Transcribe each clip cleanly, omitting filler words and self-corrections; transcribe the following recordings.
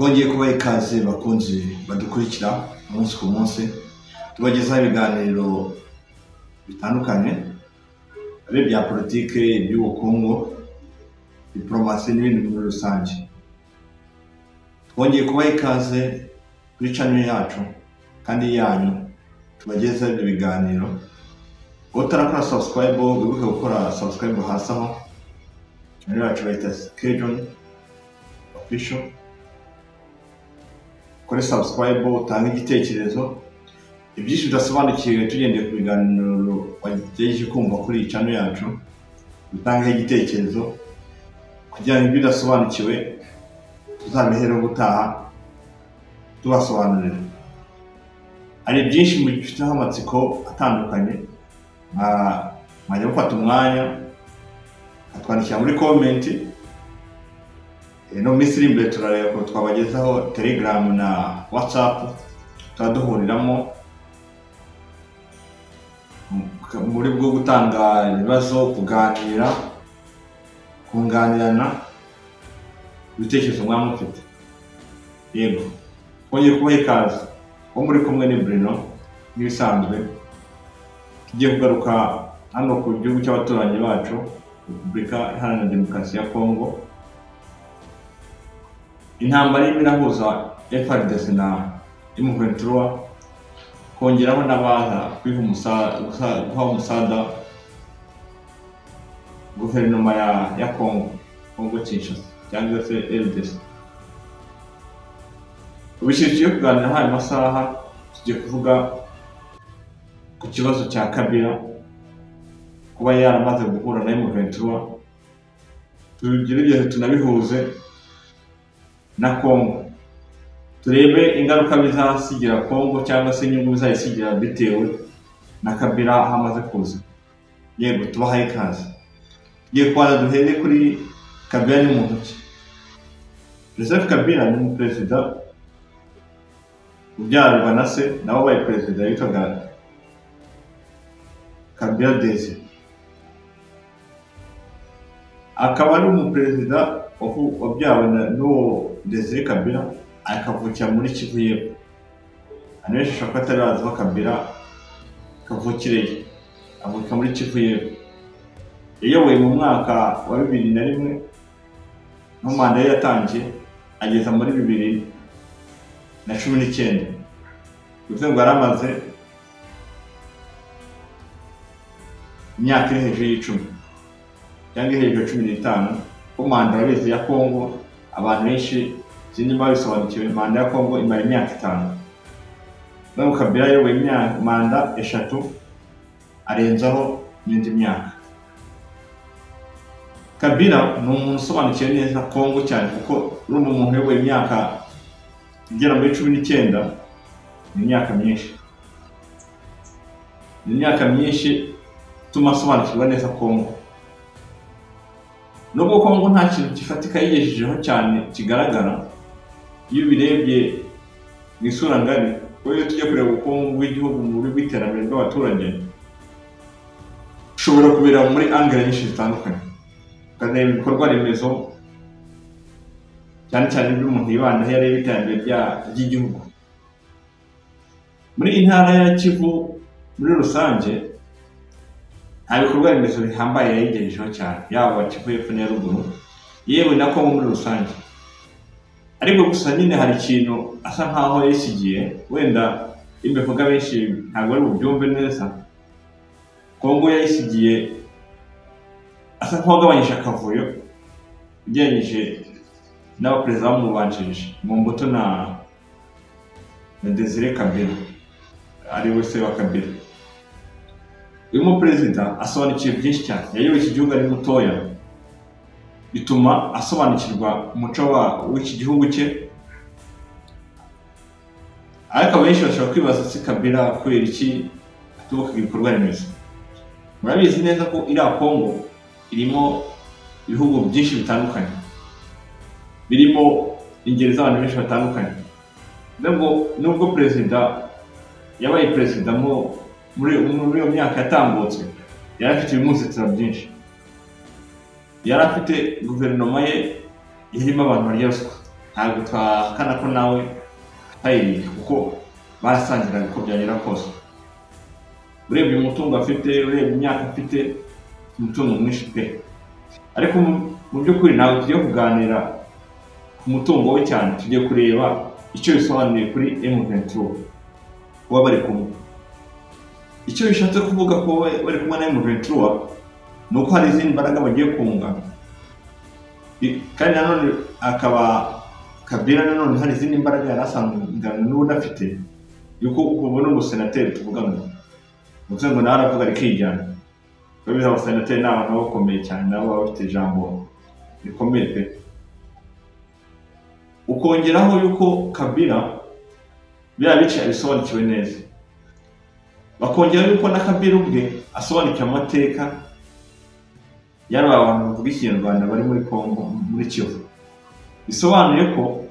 Twongeye kubaha ikaze bakunzi badukurikira umunsi ku munsi, tubagezaho ibiganiro bitandukanye, ari ibya politike, iby'ubukungu, diplomasi n'ibindi muri rusange. Twongeye kubaha ikaze kuri channel yacu kandi yanyu, tubagezaho ibyo biganiro. Utarakora subscribe, wibuke gukora subscribe hasi aho. Channel yacu bayita Skejon Official. Kuri subscribe utange igitekerezo, ibyinshi bidasobanukiwe tugendeye ku biganiro wagejeje kumva kuri iyi channel yacu, utange igitekerezo kugira ngo ibyo udasobanukiwe tuzabihere gutaha tubasobanurira. Hari byinshi mufiteho amatsiko atandukanye, mwajya mufata umwanya atwandikira muri comment. No minsi iri imbere turareba ko twabagezaho Telegram na WhatsApp, turaduhuriramo muri bwo gutanga ibibazo, kuganira, kunganirana ibitekerezo mwaba mufite. Yego, twongeye kubaha ikaze. Uwo muri kumwe ni Bruno nk'ibisanzwe. Tugiye kugaruka hano ku gihugu cy'abaturanyi bacu, Repubulika Iharanira Demokarasi ya Kongo. Intambara irimo irahuza FARDC na M23, kongeraho n'abaza guha umusada guverinoma ya Kongo, Kongo Kinshasa cyangwa se RDC. Ubishyira tugiye kuganira haya masaha, tugiye kuvuga ku kibazo cya Kabila kuba yaramaze guhura na M23, tugerageze tunabihuze na Kongo, turebe ingaruka bizasigira Kongo cyangwa se inyungu bizayisigira bitewe na Kabila aho amaze kuza. Yego, tubahaye ikaze. Tugiye kubanza duhere kuri Kabila ni muntu ki. Joseph Kabila ni umuperezida ubyarwa na se, nawe wabaye perezida witwaga Kabila Désiré. Akaba ari umuperezida wabyawe n'uwo Désiré Kabila, akavukira muri Kivu y'Epfo. Abantu benshi bashobora kuba batari bazi aho Kabila kavukireye, avuka muri Kivu y'Epfo. Yayoboye mu mwaka wa 2001, no manda ye yatangiye ageza muri 2019. Bivuze ngo yaramaze imyaka iri hejuru y'icumi cyangwa iri hejuru ya 15. Ko manda urabizi ya Kongo, abantu benshi sinzi niba babisobanukiwe, manda ya Kongo imara imyaka 5. Nubwo Kabila yayoboye manda 3, arenzaho n'indi myaka. Kabila ni umuntu usobanukiwe neza Kongo cyane, kuko urumva umuntu uyoboye imyaka igera muri 19 ni imyaka myinshi. Ni imyaka myinshi ituma asobanukirwa neza Kongo. Nubwo Kongo nta kintu gifatika yigejejeho cyane kigaragara, iyo ubirebye mu isura ngari, kuko iyo tujya kureba ubukungu bw'igihugu mu buryo bw'iterambere ry'abaturage, ushobora kubireba muri angere nyinshi zitandukanye, ukareba ibikorwa remezo cyane cyane ibyo umuntu yibandaho iyo areba iterambere ry'igihugu. Muri iyi ntara ya Kivu muri rusange nta bikorwa remezo bihambaye yayigejejeho cyane, yaba Kivu y'Epfo n'iya ruguru, yewe na Kongo muri rusange. Ariko gusa nyine hari ikintu asa nkaho yayisigiye, wenda imbivuga benshi ntabwo bari bubyumve neza. Kongo yayisigiye asa nk'uwagabanyije akavuyo ugereranyije n'abaperezida bamubanjirije, Mobutu na Désiré Kabila, ari we se wa Kabila. Uyu muperezida asobanukiwe byinshi cyane, yayoboye iki gihugu ari mutoya, bituma asobanukirwa umuco w'iki gihugu cye. Ariko abenshi bashobora kwibaza se Kabila kubera iki atubakaga ibikorwa remezo. Murabizi neza ko iriya Kongo irimo ibihugu byinshi bitandukanye, birimo ingeri z'abantu benshi batandukanye. Nubwo perezida yabaye perezida muri iyo myaka yatambutse, yari afite ibimusetsa byinshi. Yari afite guverinoma ye irimo abantu barya ruswa. Ntabwo twahakana ko nawe atayiriye, kuko barasangiraga uko byagera kose. Urebye umutungo afite, urebye imyaka afite, umutungo mwinshi pe. Ariko mu by'ukuri ntabwo tugiye kuganira ku mutungo we cyane, tugiye kureba icyo bisobanuye kuri M23 kuba bari kumwe. Icyo bishatse kuvuga ko bari kumwe na M23 ni uko hari izindi mbaraga bagiye kunga, kandi nanone akaba Kabila nanone hari izindi mbaraga yari asanzwe n'ubundi afite, yuko ubona umusenateri tuvuga ngo uvuze ngo nawe aravuga arikijyana. Babizi abasenateri ni abantu baba bakomeye cyane, nabo baba bafite ijambo rikomeye pe. Ukongeraho yuko Kabila biriya bice abisobanukiwe neza, bakongeraho yuko na Kabila ubwe asobanukiwe amateka y'aba bantu bavuga Ikinyarwanda bari muri Kongo, muri Kivu. Bisobanuye ko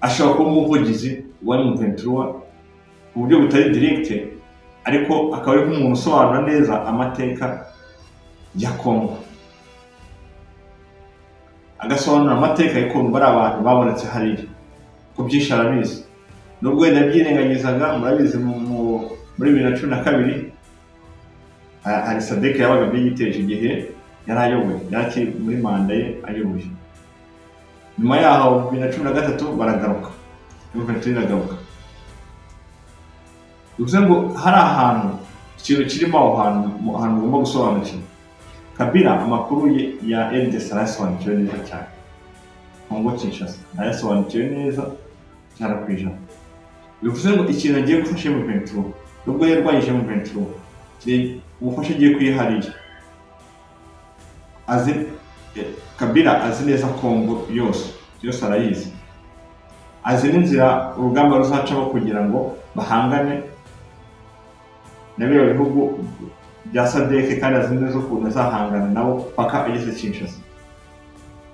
ashobora kuba umuvugizi wa M23 ku buryo butari direct, ariko akaba ari nk'umuntu usobanura neza amateka ya Kongo, agasobanura amateka y'ukuntu bari abantu babonetse hariya, ko byinshi arabizi. Nubwo wenda byirengagizaga, murabizi muri 2012 hari Sadek yabaga byigiteje igihe yari ayoboye, yari akiri muri manda ye ayoboye. Nyuma yaho 2013 baragaruka, M23 iragaruka. Bivuze ngo hari ahantu ikintu kirimo aho hantu ugomba gusobanukirwa. Kabila amakuru ye ya RDC arayasobanukiwe neza cyane, Kongo Kinshasa arayasobanukiwe neza 100%. Bivuze ngo ikintu agiye gufasha M23, nubwo yarwanyije M23, ubufasha agiye kuyiharira. Azi Kabila azi neza Kongo yose, yose arayizi, azi n'inzira urugamba ruzacamo kugira ngo bahangane na biriya bihugu bya Sadek, kandi azi neza ukuntu azahangana nabo paka ageze Kinshasa.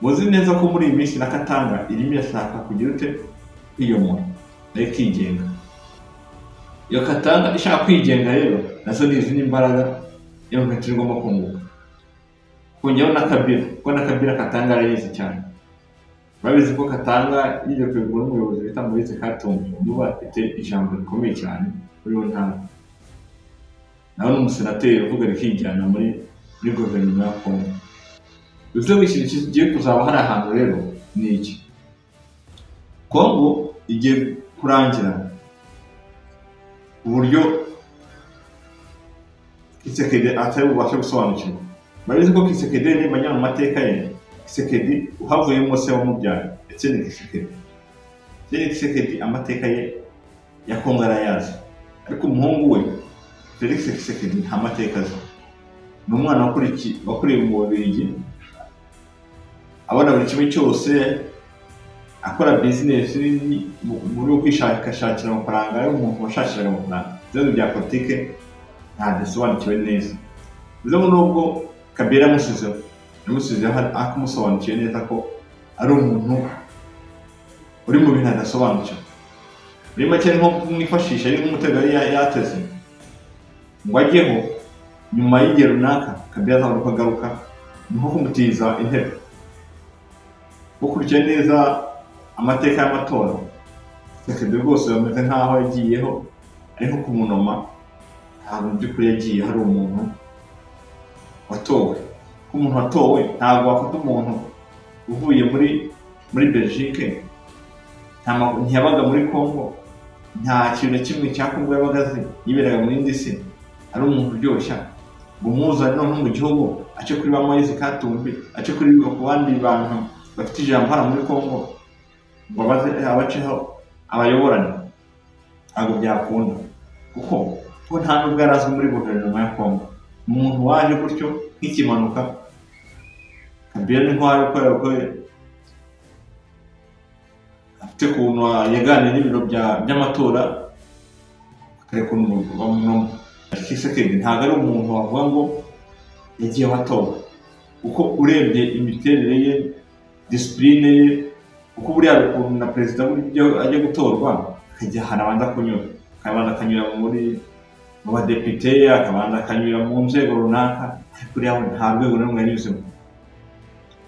Muzi neza ko muri iyi minsi na Katanga irimo irashaka kugira ute kwiyomora nayo ikigenga. Iyo Katanga ishaka kwigenga rero nazo ni izindi mbaraga M23 igomba kunguka, kongeraho na Kabila, kuko na Kabila Katanga arayizi cyane. Murabizi ko Katanga yigiye kuyobora n'umuyobozi bita Moise Katumbi, n'ubu afite ijambo rikomeye cyane muri iyo ntara. Nawe ni umusenateri uvuga rikijyana muri guverinoma ya Kongo. Bivuze ngo ikintu kigiye kuzaba hari ahantu rero ni iki: Kongo igiye kurangira uburyo Kisekedi atari bubashe gusobanukirwa. Murabizi ko Kisekedi nimba mu mateka ye, Kisekedi uhavuyemo se wamubyara Etienne Kisekedi. Etienne Kisekedi amateka ye ya Kongo arayazi, ariko umuhungu we Felix Kisekedi nta mateka azi. Ni umwana wakuriye mu Bubiligi, abona buri kimwe cyose, akora business muri kwishakashakira amafaranga, ari umuntu washakiraga amafaranga. Ibibazo bya politike ntabwo asobanukiwe neza. Bivuze ngo nubwo Kabila yamusizeho akamusobanukiwe neza ko ari umuntu uri mu bintu adasobanukiwe. Muri make nko kumwifashisha ari nk'umutego yari yateze ngo ajyeho, nyuma y'igihe runaka Kabila azabona uko agaruka, ni nko kumutiza intebe. Ukurikiye neza amateka y'amatora, Kisekedi rwose bameze nk'aho yagiyeho ari nko kumunoma, ntabwo mu by'ukuri yagiye hari umuntu watowe. Ko umuntu watowe ntabwo wafata umuntu uvuye muri Belgique, ntiyabaga muri Kongo, nta kintu na kimwe cya Kongo yabaga azi, yiberaga muri indi si, ari umuntu uryoshya ngo umuzane noneho mu gihugu ace kuri ba Moise Katumbi, ace kuri ku bandi bantu bafite ijambo hano muri Kongo, ngo abaceho abayoborane, ntabwo byakunda, kuko nta nubwo yari azwi muri guverinoma ya Kongo. Umuntu waje gutyo nk'ikimanuka, Kabila ni nk'uwari kubera ko afite ukuntu yaganiriye n'ibiro by'amatora, akareka ukuntu bamunoma. Kisekedi ntabwo ari umuntu wavuga ngo yagiye atowe, kuko urebye imiterere ye, disipurine ye, kuko buriya ukuntu na perezida buryo ajya gutorwa akajya ahantu abanza kunyura, akabanza akanyura mu badepite, akabanza akanyura mu nzego runaka, ariko uriya nta rwego na rumwe yanyuzemo.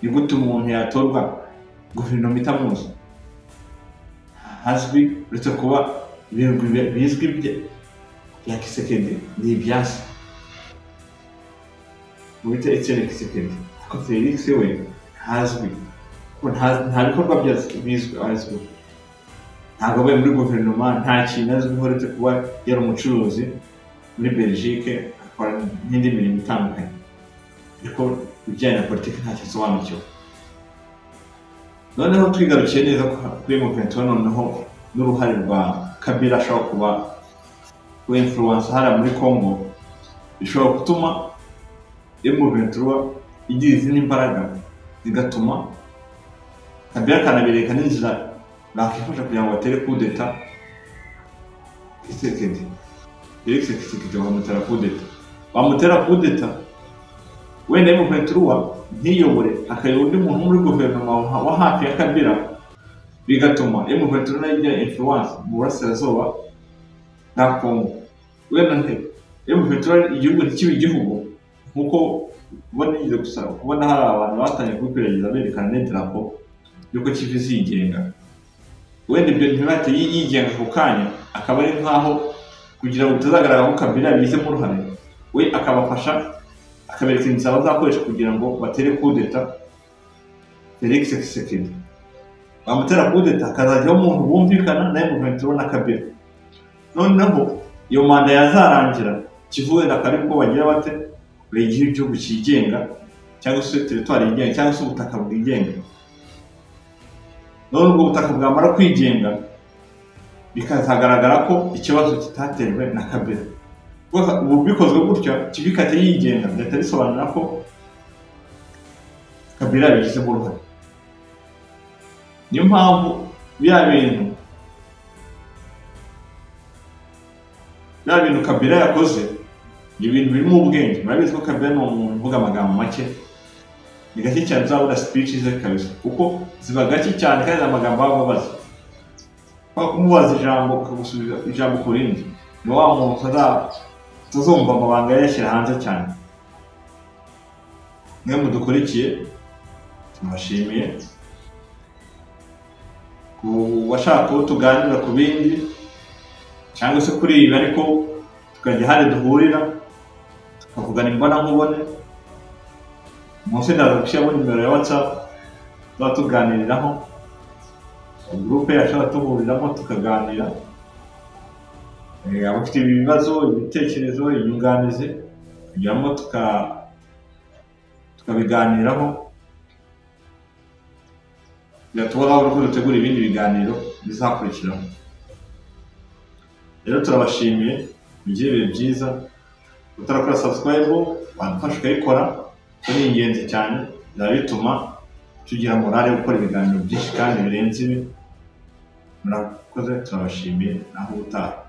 Ni gute umuntu yatorwa Guverinoma itamuzi, hazwi uretse kuba ibintu bizwi bya Tshisekedi ni ibyasi mu bita Etienne Tshisekedi, ariko Felix we ntazwi, nta bikorwa bizwi azwiho, ntabwo abaye muri guverinoma, nta kintu azwiho uretse kuba yari umucuruzi muri Belgique, akora n'indi mirimo itandukanye, ariko ibijyanye na politiki ntacyo asobanukiwe. Noneho twigarukiye neza kuri M23, noneho n'uruhare rwa Kabila ashobora kuba ku influence hariya muri Congo, bishobora gutuma M23 igira izindi mbaraga, zigatuma Kabila akanabereka n'inzira bakifasha kugira ngo batere coup d'etat Tshisekedi. Felix Tshisekedi bamutera coup d'etat, bamutera coup d'etat wenda M23 ntiyobore, hakayobora undi muntu muri guverinoma wa hafi ya Kabila, bigatuma M23 nayo igira influence mu burasirazuba bwa Congo. Wenda M23 igihugu ntikibe igihugu, nkuko ubona yize gusa kubona hari abantu batangiye kubikwiragiza berekana n'idarapo yuko Kivu izigenga. Wenda ibyo ntibahite yigenga ako kanya, akaba ari nkaho kugira ngo bitazagaragara ko Kabila yabigizemo uruhare, we akabafasha akabereka inzira bazakoresha kugira ngo batere coup d'etat Felix Tshisekedi. Bamutera coup d'etat akazajyaho umuntu bumvikana na M23 na Kabila. Noneho iyo manda yazarangira, Kivu wenda akaba aribwo bagira bate bayigira igihugu cyigenga, cyangwa se teritwari yigenga, cyangwa se ubutaka bwigenga. None ubwo butaka bwamara kwigenga, bikazagaragara ko ikibazo kitaterwe na Kabila. Ubu bikozwe gutya, Kivu ikajya yigenga, bigahita bisobanura ko Kabila yabigizemo uruhare. Niyo mpamvu biriya bintu Kabila yakoze ni ibintu birimo ubwenge. Murabizi ko Kabila ni umuntu uvuga amagambo make, ni gake cyane uzabona speech ze kabisa, kuko ziba gake cyane kandi amagambo aba ababaza. Kumubaza ijambo ukagusubiza ijambo ku rindi, ni wa muntu utazumva amabanga yayashyira hanze cyane. Mwe mudukurikiye tubashimiye, ku washaka ko tuganira ku bindi cyangwa se kuri ibi, ariko tukajya hari duhurira tukavugana imbonankubone. Munsi ndaza gushyiramo nimero ya WhatsApp tuba tuganiriraho, groupe yacu tuhuriramo tukaganira. Abafite ibibazo, ibitekerezo, inyunganizi, tujyamo tukabiganiraho, tubonaho uko dutegura ibindi biganiro bizakurikiraho. Rero turabashimiye, mugire ibihe byiza. Utarakora subscribe wadufasha ukayikora, kuko ni ingenzi cyane, bizaba bituma tugira morale yo gukora ibiganiro byinshi kandi birenze ibi. Murakoze, turabashimiye, naho ubutaha.